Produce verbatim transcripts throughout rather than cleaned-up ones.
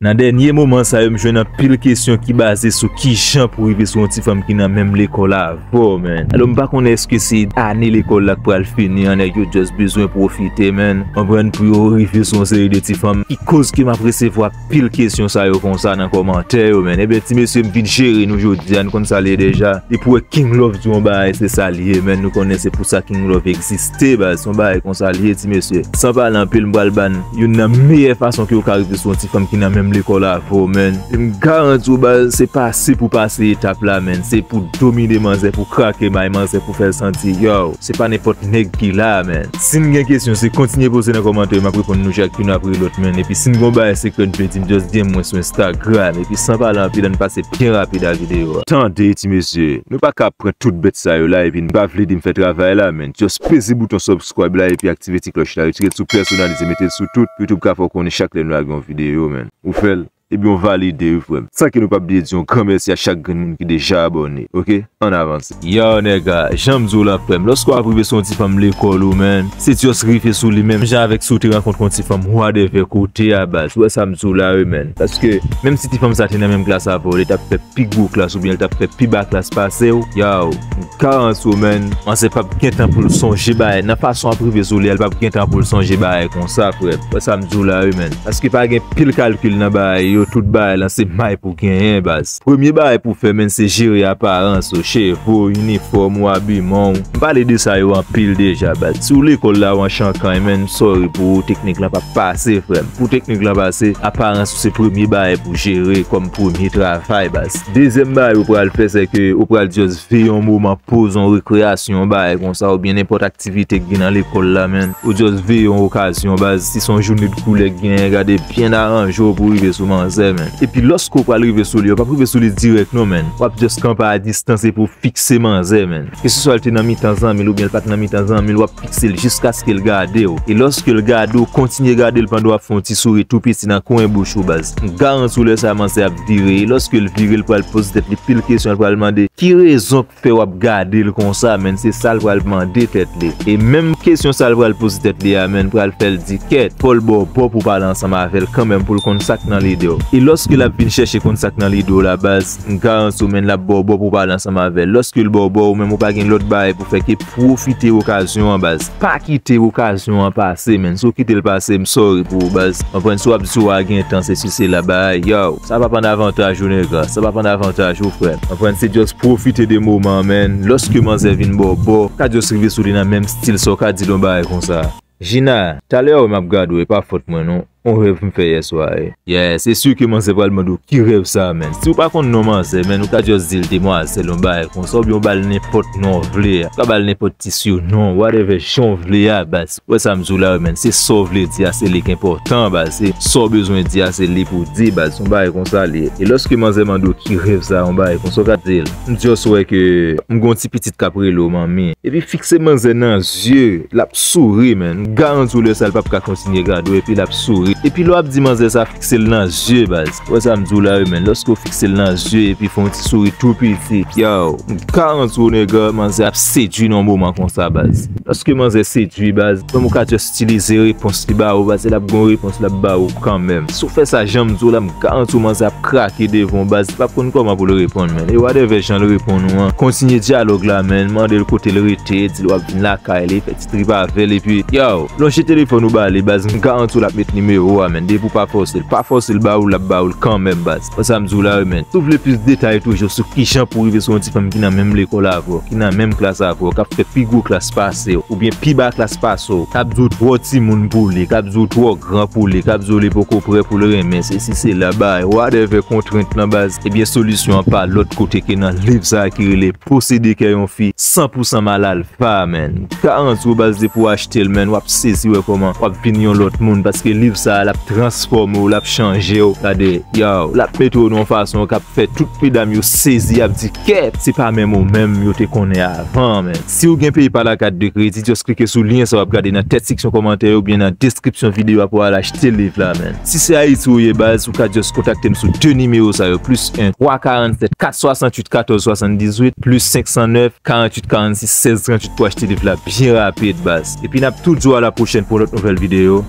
Nan dènye moman sa yo, m jwenn anpil kesyon ki baze sou kijan pou rive sou yon ti fanm ki nan menm lekòl avè w, man. Alò, m pa konnen èske se ane lekòl la k pral fini an, nèg yo just bezwen pwofite, man. Konprann, pou yo rive sou yon seri de ti fanm. Ki koz ke m ap resevwa pil kesyon sa yo konsa nan kòmantè yo, man. Ebyen, ti mesye, m vin jere nou jodi a, n konn sa l ye deja. Depi w wè King Love di yon bagay, se sa l ye, man. Nou konnen se pou sa King Love egziste, baz. Se yon bagay konsa l ye, ti mesye. San pale anpil, m pral ba n youn nan meyè fason ke w ka rive sou yon ti fanm ki nan menm lekòl avè w, man. E m garanti w, baz, se pase pou pase etap la, man. Se pou domine manzè, pou krake may manzè, pou fè l santi, yo, se pa nenpòt nèg ki la, man. Si n gen kesyon, se kontinye poze nan kòmantè yo, m ap reponn nou chak youn apre lòt, man. Epi si n gen yon bagay sekrè n vle di m, just D M mwen sou Instagram. Epi san pale anpil, ann pase byen rapid a videyo a. Tande, ti mesye, nou pa ka ap pran tout bèt sa yo la, epi n pa vle di m fè travay la, man. Just peze bouton subscribe la, epi aktive ti klòch la, retire l sou pèsonalize, mete l sou tout, pou YouTube ka fè w konnen chak lè nou lage yon videyo, man. Ou fè l? Ebyen, w valide, wi, frè m. San ke nou p ap bliye di yon gran mèsi a chak grenn moun ki deja abòne, oke? Ann avanse. Yo, nèga, jan m di w la, frè m, lòske w ap rive sou yon ti fanm lekòl ou, man, se just rive sou li menm jan avèk si w te rankontre yon ti fanm whatever kote a, baz. Ou wè sa m di w la, wi, man. Paske, menm si ti fanm sa te nan menm klas avè w, li t ap fè pi gwo klas oubyen li t ap fè pi ba klas pase w, yo, m garanti w, man, manzè p ap gen tan pou l sonje bagay. Nan fason ap rive sou li a, li p ap gen tan pou l sonje bagay konsa, frè. Wè sa m di w la, wi, man. Paske pa gen pil kalkil nan bagay yo, tout bagay lan se may pou genyen, baz. Premye bagay pou w fè, man, se jere aparans ou, cheve w, inifòm ou, abiman w. M pale de sa yo anpil deja, baz. Si w lekòl la, w an chankan, man, sorry pou ou, teknik lan p ap pase, frè m. Pou teknik lan pase, aparans ou se premye bagay pou jere kòm premye travay, baz. Dezyèm bagay ou pral fè, se ke ou pral just veye yon moman poz, yon rekreyasyon, yon bagay konsa, oubyen nenpòt aktivite k gen nan lekòl la, man. Ou just veye yon okazyon, baz. Si se yon jounen de koulè k genyen, gade byen aranje w pou w rive sou manzè, man. Epi lòske w pral rive sou li, w p ap rive sou li dirèk, non, man. W ap just kanpe a distans epi w fikse manzè, man. Keseswa l te nan mitan zanmi l oubyen l pa t nan mitan zanmi l, w ap fikse l jiskaske l gade w. E lòske l gade w, kontinye gade l pandan w ap fè yon ti souri tou piti nan kwen bouch ou, baz. M garanti w lè sa a manzè ap vire. E lòske l vire, l pral poze tèt li pil kesyon, l pral mande ki rezon k fè w ap gade l konsa, man. Se sa l pral mande tèt li. E menm kesyon sa l pral poze tèt li a, man, pral fè l di kèt, fò l ba w bò pou w pale ansanm avè l kanmenm, pou l konn sa k nan lide w. E lòske l ap vin chèche konn sa k nan lide w la, baz, m garanti w, man, l ap ba w bò pou w pale ansanm avè l. Lòske l ba w bò, ou menm ou pa gen lòt bagay pou fè ke pwofite okazyon an, baz. Pa kite okazyon an pase, man. Si w kite l pase, m sorry pou ou, baz. Konprann, si w ap di w a gen tan, se si se la bagay, yo, sa p ap ann avantaj ou, nèga. Sa p ap ann avantaj ou, frè. Konprann, se just pwofite de moman an, man. Lòske manzè vin ba w bò, w ka just rive sou li nan menm stil sa w ka di l yon bagay konsa. Jina, talè a w m ap gade w, e pa fòt mwen, non. On rèv m fè yèswa, e. Yeah, se si ke manzè pral mande w ki rèv sa a, man. Si w pa konn non manzè, man, ou ka just di l demwazèl, yon bagay konsa, oubyen w ba l nenpòt non w vle a. Ou ka ba l nenpòt ti sinon, whatever jan w vle a, baz. Wè sa m di w la, wi, man. Se sa w vle di a, se li k enpòtan, baz. Se sa w bezwen di a, se li pou w di, baz. Yon bagay konsa li ye. E lòske manzè mande w ki rèv sa a, yon bagay konsa, w ka di l, m just wè ke m gen yon ti pitit k ap rele w manmi. Epi fikse manzè nan zye, l ap souri, man. M garanti w lè sa a, l p ap ka kontinye gade w, epi l ap souri. Epi lè w ap di manzè sa, fikse l nan zye, baz. Wè sa m di w la, wi, man. Lòske w fikse l nan zye, epi fè yon ti souri tou piti, yo, m garanti w, nèga, manzè ap sedui nan yon moman konsa, baz. Lòske manzè sedui, baz, menm ou ka just itilize repons li ba ou, baz, l ap gen yon repons l ap ba ou kanmenm. Si w fè sa jan m di w la, m garanti w manzè ap krake devan w, baz, li p ap konn kòman pou l reponn, man. E whatever jan l reponn ou an, kontinye dyalòg la, man. Mande l kote l rete, di l w ap vin lakay li, fè ti trip avè l, epi, yo, lonje telefòn ou ba li, baz, m garanti w l ap met nimewo a, man. Depi w pa fòse l, pa fòse l ba ou l, l ap ba ou l kanmenm, baz. Wè sa m di w la, wi, man. Si w vle plis detay toujou sou kijan pou w rive sou yon ti fanm ki nan menm lekòl avè w, ki nan menm klas avè w, k ap fè pi gwo klas pase w, oubyen pi ba klas pase w, k ap di w twò timoun pou li, k ap di w twò gran pou li, k ap di w li poko prè pou l renmen, sesi sela, bay, whatever kontrent lan, baz, ebyen, solisyon an pa lòt kote ke nan liv sa a ki rele Posede kè yon fi san pou san mal alfa, man. Garanti w, baz, depi w achte l, man, w ap sezi wè kòman w ap vin yon lòt moun, paske liv sa a, l ap transfòme w, l ap chanje w. Gade, yo, l ap mete w nan yon fason k ap fè tout medam yo sezi, y ap di, kèt, se pa menm ou menm yo te konnen avan, man. Si w gen PayPal a kat de kredi, just klike sou lyen sa w ap gade nan tèt seksyon kòmantè yo oubyen nan deskripsyon videyo a pou w al achte liv la, man. Si se Ayiti ou ye, baz, ou ka just kontakte m sou de nimewo sa yo, plis en, twa karannsèt, kat swasantuit, katòz swasanndizuit, plis senk san nèf, karantuit karannsis, sèz tranntuit pou achte liv la byen rapid, baz. Epi n ap tou di w a la pwochèn pou yon lòt nouvèl videyo.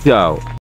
Tchaw!